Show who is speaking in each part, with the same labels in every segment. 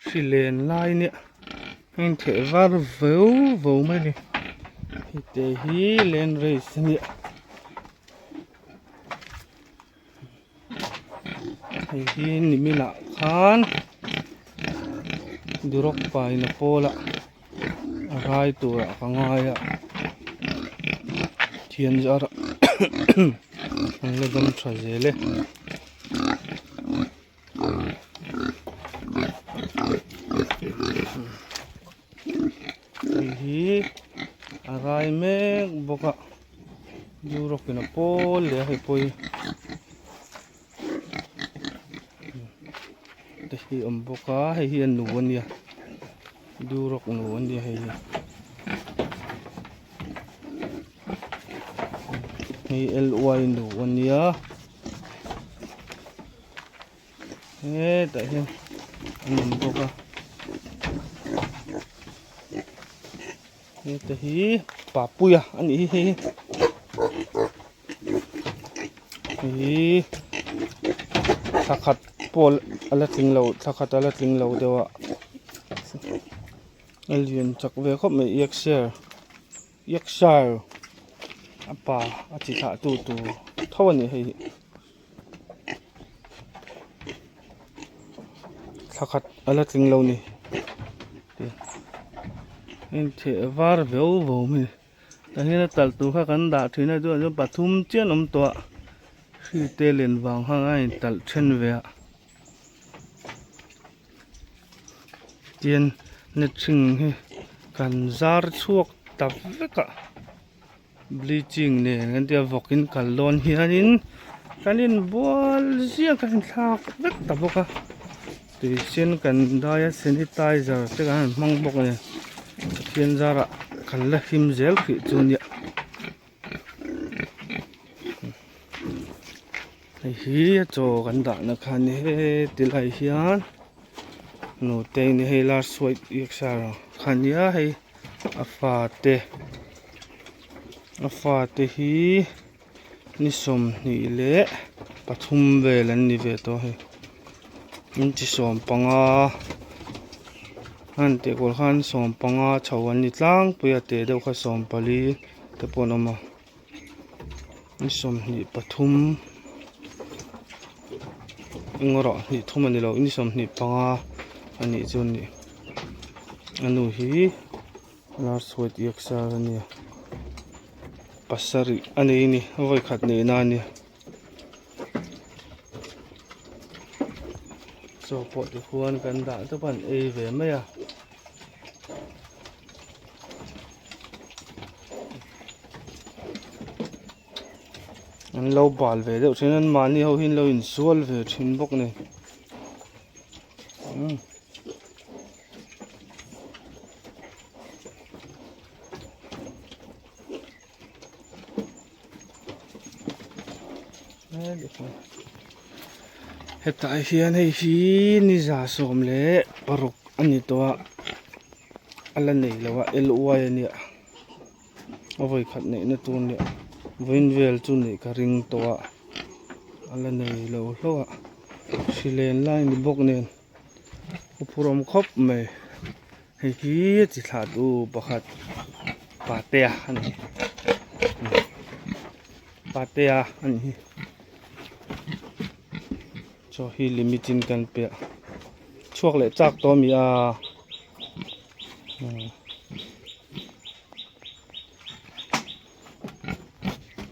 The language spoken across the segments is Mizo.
Speaker 1: Hri len lai nia a intheh var veu veu mai a ni hete hi land race a nia hei hi nimin ah khan duroc pa in a pawl a a rai turah ka ngai a thian zarah an la dam tha zel e. Hei hi a rai mek bawk a Europe in a pawl leh a hei pawh hi te hi a awm bawk a hei hi a nu a nia Duroc nu a nia hei hi hei L Y nu a nia. Hetah hian an awm bawk a heta hi papuia a nih hi hei hi thla khat pawh a la tling lo thla khat a la tling lo deuh a a lian chak ve khawp mai exer exer a pa a chi thlah tu tur tho a ni hei hi. Thla khat a la tling lo ni intheh var veu veu mai tah hian a talh tur kha kan dah thin a chuan chuan pathum chiah an awm tawh a hri te len vang khan a intalh then ve a tin net hring hi kan zar chhuak ta vek a. Bleaching nen kan tia vawk in kal dawn hianin kan inbual ziah kan inthlak vek ta bawk a tui sen kan dai a sanitizer te kan han hmang bawk a ni Pathian zarah kan la him zel hrih chu nia hei hi a chaw kan dahna kha a ni heti lai hian nute in hei last white exer kha a nia hei. A fate a fate hi ni 23 vel an ni ve tawh hei inchi 15 an tih kual khan 15 chho an ni tlangpui a teh deuh kha 14 te pawh an awm a ni 23 eng erawh hnih thum a ni lo ni 25 a nih chu a ni. A nu hi last white exer a nia pasarih a nei a ni vawi khat neihna a nia chaw pawh tikhuan kan dah te pawh an ei ve mai a. An lo bal ve deuh thin a mahni ho hi an lo insual ve thin bawk a ni. Hetah hian hei hi ni 16 a ni tawh a a la nei lo a L Y a nia a vawi khat neihna tur a nia vawiin vel chu neih ka ring tawh a a la nei lo hlauh a hri len lai ni bawk nen huphurhawm khawp mai hei hi chi thlah tu pakhat patea a ni patea a ni hi chaw hi limit in kan pe a chhuak leh chak tawh a mi a.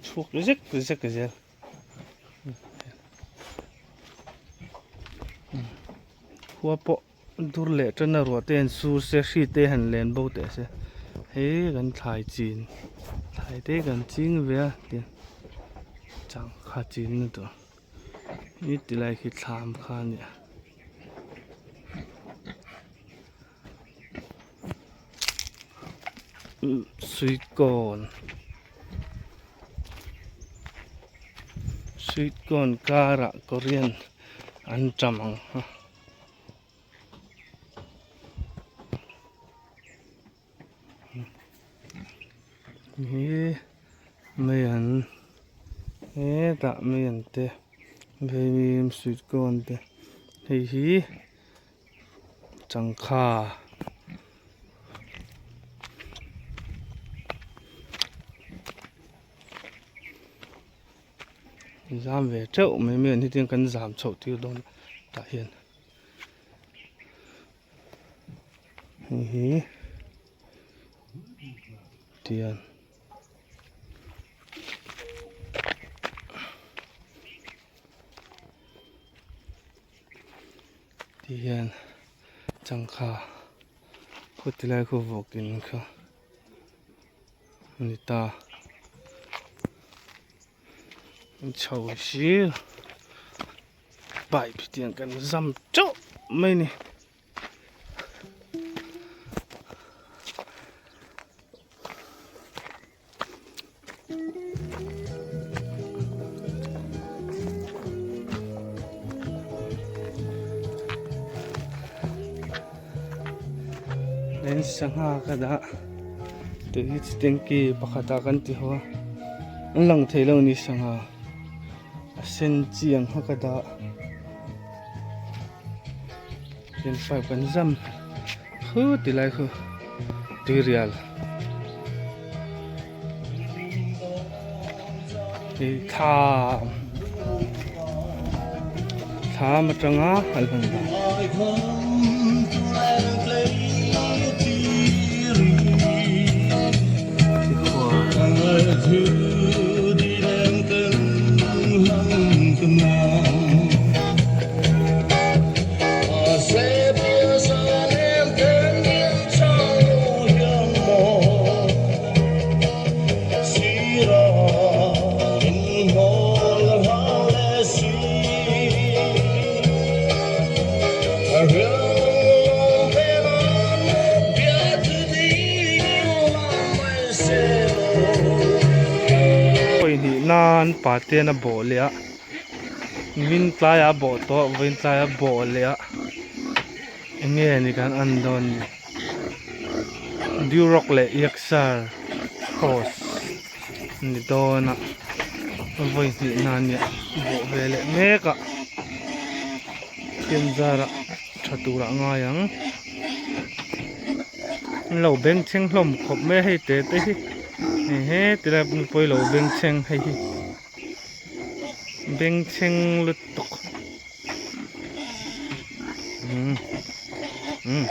Speaker 1: Chhuak zek zek zel. Khua pawh dur leh tan a ruah te an sur se hri te han len bo teh se hei kan thlai chin thlai te kan ching ve a ti changkha chin na tur i ti lai khi thlam kha a nia. Sweet corn sweet corn karah korean an tam ang ha. Hi mai an hetah mai an te vei sweet corn te hei hi. Changkha. Zam ve teuh mai mai a ni tin kan zam chhoh tir dawn tah hian hei hi tian. Ti hian changkha khaw ti lai khaw vawk in kha a ni ta an chho si pipe tiang kan zam teuh mai a ni. Len sangha ka dah tui hi tanki pakhat ah kan ti ho a an lang thei lo ni sangha a sen chi ang kha ka dah tin pipe kan zam khu ti lai khu tuirial Hei thlam thlam atanga a lan dan. Pawihnih nan paten a bawh leh a min tlaiah a bawh tawh vawiin tlaiah a bawh leh a eng nge ni kan en dawn ni Duroc leh Yaksar cross a ni dawn a vawi hnih nan nia bawh ve leh mek a thian zarah tha turah a ngai ang an lo bengchheng hlawm khawp mai a hei te te hi ehe tilai pawh hi lo bengchheng hei hi bengchheng lutuk umm umm.